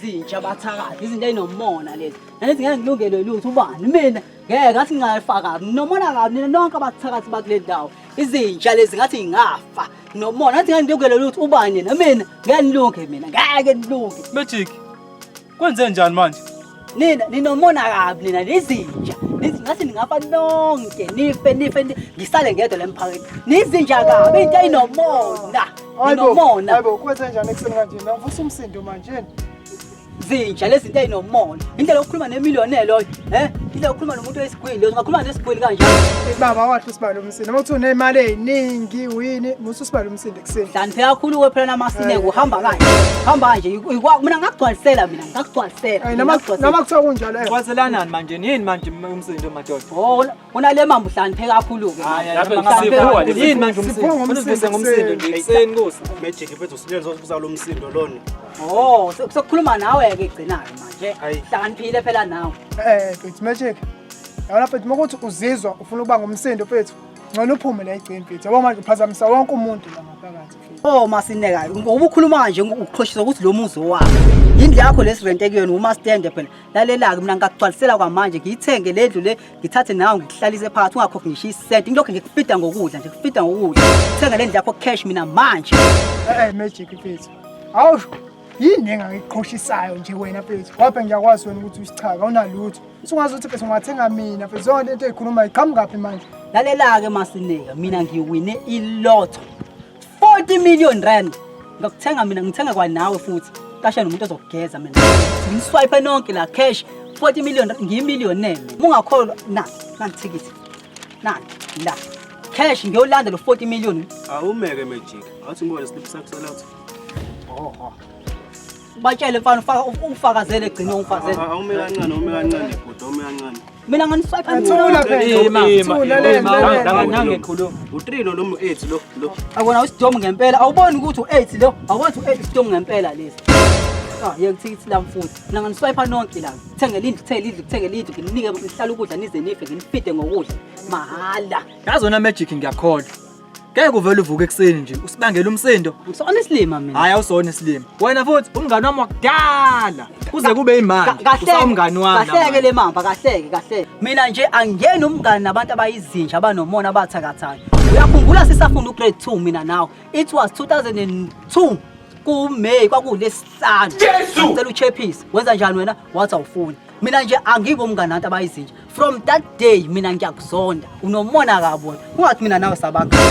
Izinja bathakathi, izinto ezinomona lezi. Nalezi ngeke ngilungelwe lutho ubani mina ngeke ngathi ngingafa kabi. Nomona kabi nina nonke abathakathi bakule ndawo. Izinja lezi ngathi ngingafa. Nomona ngathi ngeke ngilungelwe lutho ubani yena mina ngeke nilunge mina ngeke nilunge. Magic. Kwenze njani manje? Nina ninomona kabi nina nizinja. Ngathi ningafa nonke nife nife ngisale ngedwa la emphakathini. Nizinja kabi into eyinomona. Ninomona. Hayibo kwenze njani ekuseni kanje? Ngivusa umsindo manje. Zinja lezi zinto eyinomona. Indlela yokukhuluma nemillionaire loyo, eh? Indlela yokukhuluma nomuntu oyisigwili, ungakhuluma nesigwili kanjani? Baba wathi usibale umsindo. Uma uthi unemali eziningi wini, musu usibale umsindo ekuseni. Hlanipheka kakhulu ke phela namasineke uhamba kanje. Hamba kanje mina ngakugcwalisela mina, ngakugcwalisela. Ay noma noma kuthiwa kunjalo eh. Gcwaliselanani manje yini manje umsindo madoda? Oh, unale mamba uhlanipheka kakhulu ke. Yini manje umsindo? Ufuna ngomsindo nje ekuseni kusa. Magic mfethu usilenza ubuza lo msindo lona. Oh, sekukhuluma nawe ke gcinayo manje. Hlakaniphile phela nawe. Eh, mfethu Magic. Yabona mfethu uma kuthi uzizwa ufuna ukuba ngumsindo mfethu, ngcono uphume la egcini mfethu. Yabo manje uphazamisa wonke umuntu la ngaphakathi mfethu. Oh masineka, ngoba ukhuluma nje ukuqhoshisa ukuthi lo muzi owakho. Indlu yakho lesirente kuyona umastende phela. Lalela-ke mina ngingakugcwalisela kwamanje ngiyithenge le ndlu le ngithathe nawe ngikuhlalise phakathi ungakhokhi ngisho isenti ngilokhu ngikufida ngokudla nje kufida ngokudla. Thenge le ndlu yakho cash mina manje. Eh eh Magic mfethu. Awusho yini engangiqhoshisayo nje wena mfethu? Ngoba ngiyakwazi wena ukuthi usichaka awunalutho. Usungazi ukuthi mfethu ungathenga mina mfethu zonke into ezikhuluma iqhamukaphi manje? Lalela-ke Masineka mina ngiwine ilotho 40 million rand. Ngakuthenga mina ngithenga kwanawe futhi. Kasha nomuntu ozokugeza mina. Ngiswipe nonke la cash 40 million ngiyimillionaire mina. Mungakholwa na nangithikithi. Nani la. Cash ngiyolanda lo 40 million. Awumeke Magic. Awuthi ngibone slip sakho selotho. Oho. Batshele mfana ufaka ufakazele gcina ungifakazele. Awume kancane, awume kancane bhuti, awume kancane. Mina nganiswipe Thula phela. Thula le le. Nangikhuluma. U3 lo noma u8 lo lo. Akona usidomu ngempela. Awuboni ukuthi u8 lo. Awuboni ukuthi u8 isidomu ngempela lesi. Ah, yeke thikithi lami futhi. Mina nganiswipe nonke la. Thenge lindlu, thenge lindlu, thenge lindlu, nginike ngihlala ukudla nize nife, nginifide ngokudla. Mahala. Yazi wena Magic ngiyakholwa. Ngeke uvele uvuke ekuseni nje usibangele umsindo. Ngisona isilima mina. Hayi awusona isilima. Wena futhi umngani wami wakudala. Kuze kube imanje. Usawumngani wami. Kahleke le mamba, kahleke, kahleke. Mina nje angiyena umngani nabantu abayizinja abanomona abathakathayo. Uyakhumbula sisafunda ugrade 2 mina nawe. It was 2002 kuMay kwakulesihlanu. Ngicela uchephisi. Wenza njani wena? Wathi awufuni. Mina nje angibo umngani nabantu abayizinja. From that day mina ngiyakuzonda. Unomona kabi wena. Ungathi mina nawe sabangani.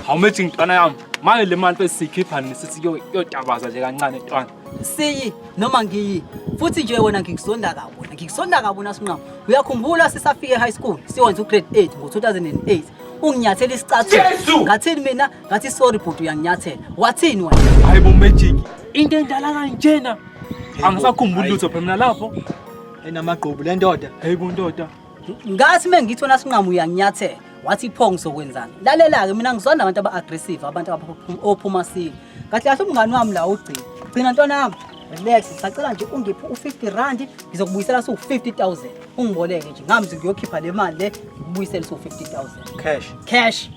Hawu Magic ntwana yami. Manje le mali mfethu siyikhipha nini sithi kuyotabaza nje kancane ntwana. Siyi noma ngiyi. Futhi nje wena ngikuzonda kabi wena. Ngikuzonda kabi wena Sinqamu. Uyakhumbula sisafika e-high school siwenza ugrade 8 ngo-2008. Unginyathela isicathulo. Ngathini mina? Ngathi sorry bhuti uyanginyathela. Wathini wena? Hayi bo Magic. Into endala kanjena. Angisakhumbuli lutho phela mina lapho. Enamagqubu le ndoda. Hey bo ndoda. Ngathi mengithi wena Sinqamu uyanginyathela. Wathi pho ngizokwenzani? Lalela-ke mina ngizonda abantu aba-aggressive, abantu ophuma sile. Kahle kahle umngani wami la ugcina. Gcina ntwana yami. Relax, ngisacela nje ungiphe u-50 rand ngizokubuyisela su-50,000. Ungiboleke nje ngami ngiyokhipha le mali le ngikubuyisele su-50,000. Cash. Cash.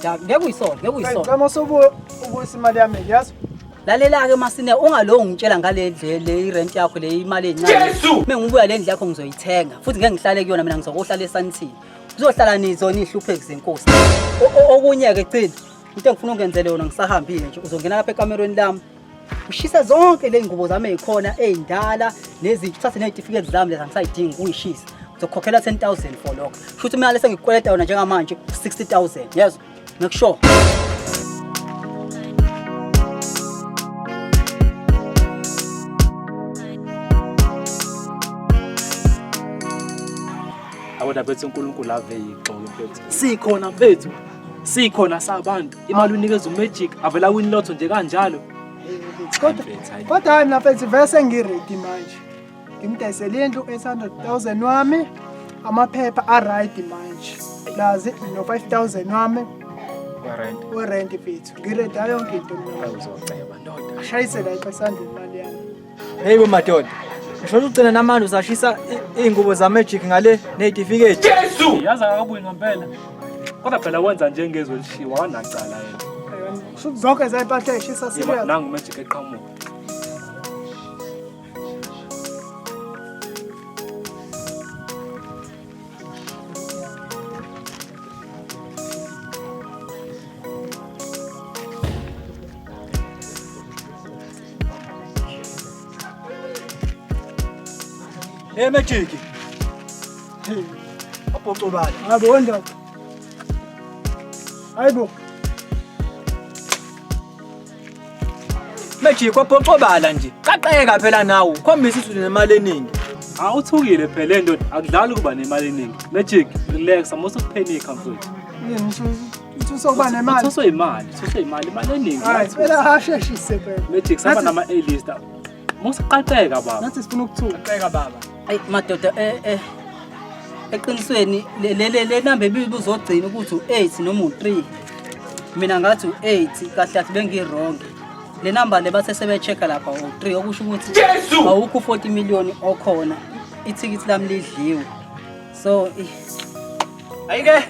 Ya ngeke uyisole, ngeke uyisole. Cela usubuye ubuyise imali yami yazi. Lalela-ke Masine, ungaloku ngitshela ngale ndle le irent yakho le imali encane. Uma ngibuya le ndlu yakho ngizoyithenga futhi ngeke ngihlale kuyona mina ngizokuhlala eSandton. Kuzohlala nizona iy'hlupheki zenkosi. Okunye-ke gcina, into engifuna ungenzele yona ngisahambile nje uzongena lapha ekamerweni lami ushise zonke le ngubo zami ey'khona ey'ndala nezinto uthathe ney'tifiketi zami lezi angisayidingi uyishise. Ngizokukhokhela 10,000 for lokho. Sho ukuthi imali esengikukweleta yona njengamanje 60,000. Yezwa? Make sure. Yabona mfethu uNkulunkulu ave yixoki mfethu. Sikhona mfethu. Sikhona sabantu. Imali unikeza uMagic avela win lotto nje kanjalo. Kodwa kodwa hayi mina mfethu vele sengiready manje. Ngimdayisele indlu 800,000 wami. Amaphepha a-right manje. Plus no 5,000 wami Werent. werent mfethu. Ngiready yonke into mina. Uzoceba ndoda. Ashayise la esandleni imali yami. Hey bo madoda. Ngisho ugcina namanje usashisa iy'ngubo za-magic ngale ney'tifiketi. Yazi akakabuyi ngempela. Kodwa phela wenza njengezwe lishiwa wanacala yena. Shuthi zonke zayipahla eyishisa Yebo, serious. nangu Magic eqhamuka. Hey Magic. Abhoxobala. Hayibo wendaba. Hayibo. Magic wabhoxobala nje. Qaqeka phela nawe. Khombisa ukuthi unemali eningi. Awuthukile phela ndoda, akudlali ukuba nemali eningi. Magic, relax, amusa ukuphenika mfowethu. Yini ususokuba nemali. Uthuswe imali, uthuswe imali, imali eningi. Hayi phela asheshise phela. Magic saba Nathi- nama A-lister. Musa qaqeka baba. Nathi sifuna ukuthuka. Qaqeka baba. Ayi madoda eqinisweni le number ebibuzogcina ukuthi u8 noma u3. Mina ngathi u8 kahle kahle bengi-wrong. Le number le bathe sebe-check-a lapha u3 okusho ukuthi awukho u40 million okhona. Ithikithi lami lidliwe. So Ayike,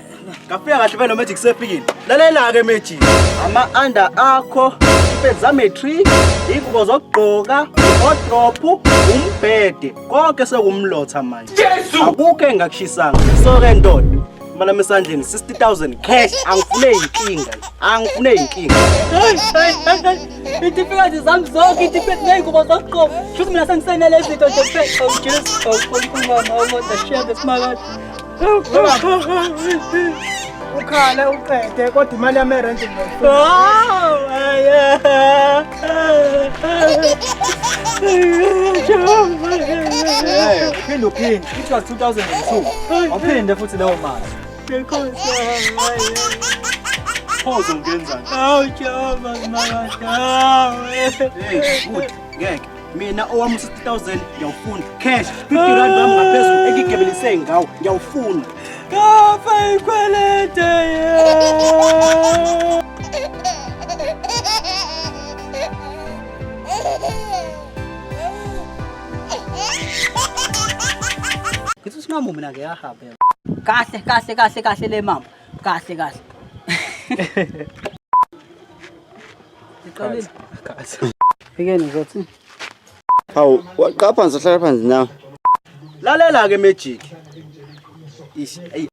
ngafika kahle phela Magic sefikile. Lalela-ke Magic. Ama-under akho, impeti zame-tree, iy'ngubo zokugqoka, i-wardrobe, umbhede, konke sekumlotha manje. Akukho engingakushisanga. So-ke ndoda, imali yami esandleni 60,000 cash, angifune y'nkinga. Angifune y'nkinga. Itifikati zami zonke, itifikati ney'ngubo zokugqoka. Shuthi mina sengisenele izinto nje kuphela. Oh Jesu, oh Nkulunkulu wami, oh Kodwa shebe simakade. Ukhale uqede kodwa imali yami erent ngizoyifuna. Oh, ay, Hey, uphinde uphinde. It was 2002. Awuphinde futhi leyo mali. Pause ungenzani? Awu Jehova simakade. Awu. Hey, good. Ngeke. Mina owami 60,000 ngiyawufuna. Cash, 50 rand wami ngaphezulu engigebelise ngawo, ngiyawufuna. Ngafa ikwelede. Ngithi usinqamu mina ngiyahamba. Kahle kahle kahle kahle le mama. Kahle kahle. Iqalile. Fikeni ngizothi. Hawu, waqapha phansi uhlala phansi nawe. Lalela-ke Magic. Ish, ayi.